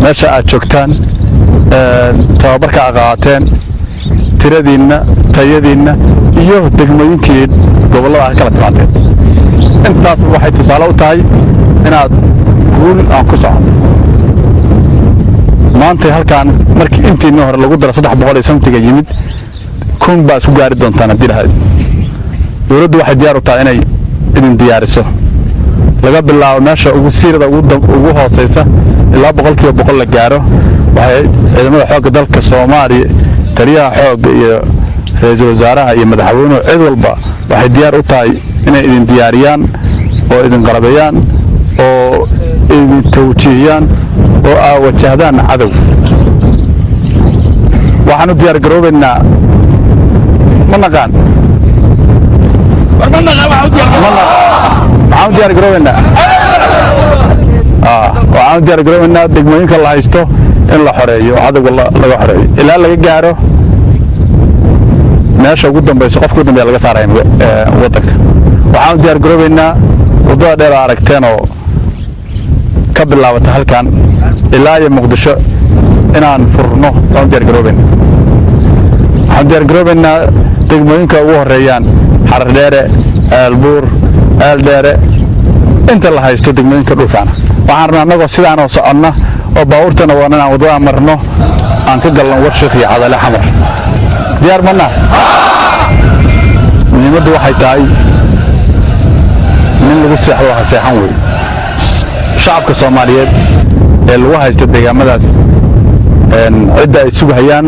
Meesha aad joogtaan, tababarka aad qaateen, tiradiinna, tayadiinna iyo degmooyinkii gobollada aad kala timaadeen, intaas waxay tusaale u tahay inaad guul aan ku socono. Maantay halkaan markii intiinii hore lagu daro 300 iyo something-ga yimid, 1000 baa isku gaari doontaan haddii lahayd. Dowladdu waxay diyaar u tahay inay idin diyaariso, laga bilaabo meesha ugu siirada ugu hooseysa ilaa 100% la gaaro. Waxay ciidamada xoogga dalka Soomaaliya, taliyaha xoogga iyo ra-iisul wasaaraha iyo madaxweynuhu, cid walba waxay diyaar u tahay inay idin diyaariyaan oo idin qalabeeyaan oo idin tawjiihiyaan oo aa wajahdaan cadow. Waxaan u diyaar garoobaynaa, ma naqaan maxaan u diyaar garoobaynaa? Waxaan u diyaar garoobaynaa degmooyinka la haysto in la xoreeyo oo cadowga laga xoreeyo, ilaa laga gaaro meesha ugu dambayso, qofka ugu dambeeya laga saaraya waddanka. Waxaan u diyaar garoobaynaa waddada dheer oo aragteen oo ka bilaabata halkan ilaa iyo Muqdisho inaan furno waan u diyaar garoobaynaa. Waxaan u diyaar garoobaynaa degmooyinka ugu horeeyaan Xarardheere, Ceelbuur, Ceeldheere, inta la haysto degmooyinka dhulkaana. Waxaan rabnaa annagoo sidaanoo soconna oo baabuurtana waan inaan waddada marno, aan ka galno Warshiikh iyo Cadale, Xamar. Diyaar mana? Muhiimaddu waxay tahay nin lagu seexdo ha seexan wey. Shacabka Soomaaliyeed ee lagu haysto deegaamadaas, cidda ay sugahayaan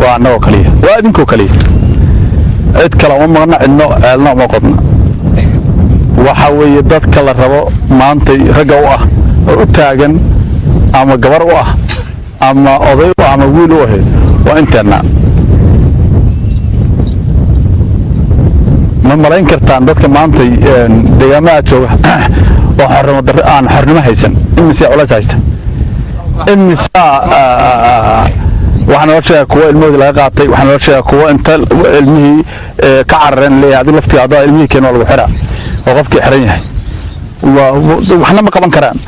waa annagoo kaliya, waa idinkoo kaliya. Cid kale uma maqna, cidno ceelna uma qodna. Waxa weeye dadka la rabo maantay ragga u ah oo u taagan, ama gabar u ah, ama oday u ah, ama wiil u ahe, waa inteenna. Ma malayn kartaan dadka maantay deegaamada jooga oo xornimo darro, aan xornimo haysan, imise culays haysta? Imisa waxaa nala sheegaa kuwa ilmahoodii laga qaatay, waxaa nala sheegaa kuwa inta ilmihii ka carareen leeyahay adigu laftiga adaa ilmihii keen waa lagu xiraa, oo qofkii xiran yahay waxna ma qaban karaan.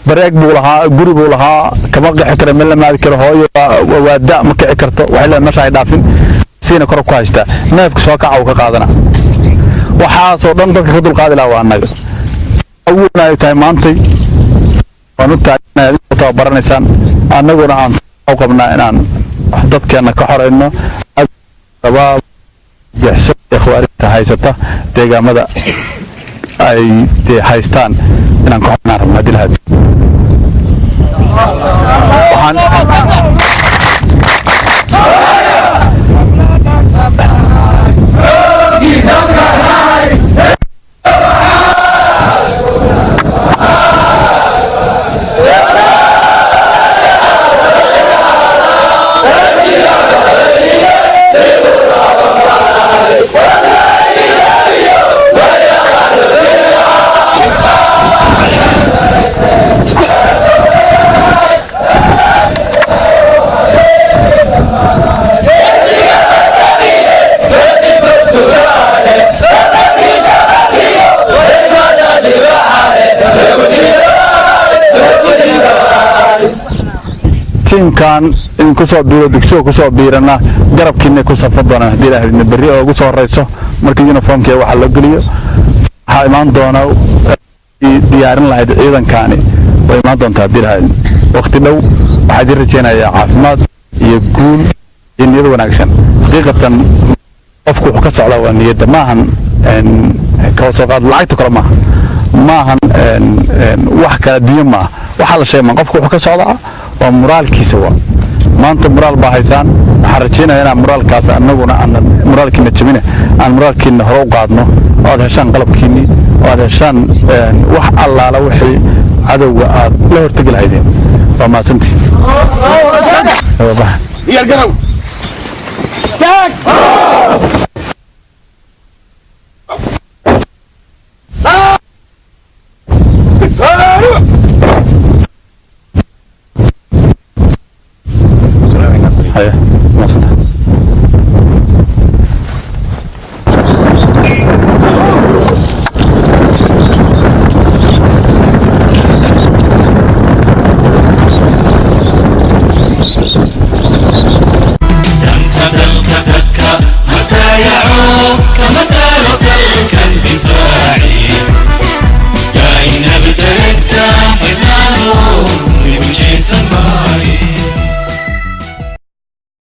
Bareeg buu lahaa, guri buu lahaa, kama qixi karo, meel lama aadi karo. Hooyo waa da, ma kici karto, waxay leedahay meesha ay dhaafin, siina kor ku haystaa, neefka soo kaca uu ka qaadana. Waxaasoo dhan dadka ka dulqaadi lahaa waa annaga. Ugu ay tahay maantay waan u taaganahay, adinkoo tababaranaysaan, annaguna aan u qabnaa inaan dadkeenna ka xorayno shabaab jexso iyo khawaarijta haysata deegaamada ay dee haystaan, inaan ka xornaan rabno haddii lahayd. Waxaan tiimkan idinku soo biiro, dugsiga kusoo biirana, garabkiinay ku safan doonaan haddii Ilaah idin berri oo ugu soo horeyso. Markii uniformkii waxa loo geliyo, waxaa imaan doona diyaarin lahayd ciidankaani, way imaan doontaa haddii Ilaah idin waqti dhow. Waxaa idin rajaynayaa caafimaad iyo guul iyo niyad wanaagsan. Xaqiiqatan qofku wuxuu ka socdaa waa niyadda, maahan kala soo qaad lacagta kale, maaha, maahan wax kala adduunyo maaha. Waxaa la sheegay qofku wuxuu ka socdaa waa muraalkiisa. Waa maanta muraal baa haysaan. Waxaan rajaynayaa inaan muraalkaas annaguna aanan muraalkiina jebine, aan muraalkiina hore u qaadno, oo aad heshaan qalabkiinnii, oo aad heshaan wax allaala wixii cadowga aad la hortegi lahaydeen. Waa mahadsantii. Diyaar garow, istaag.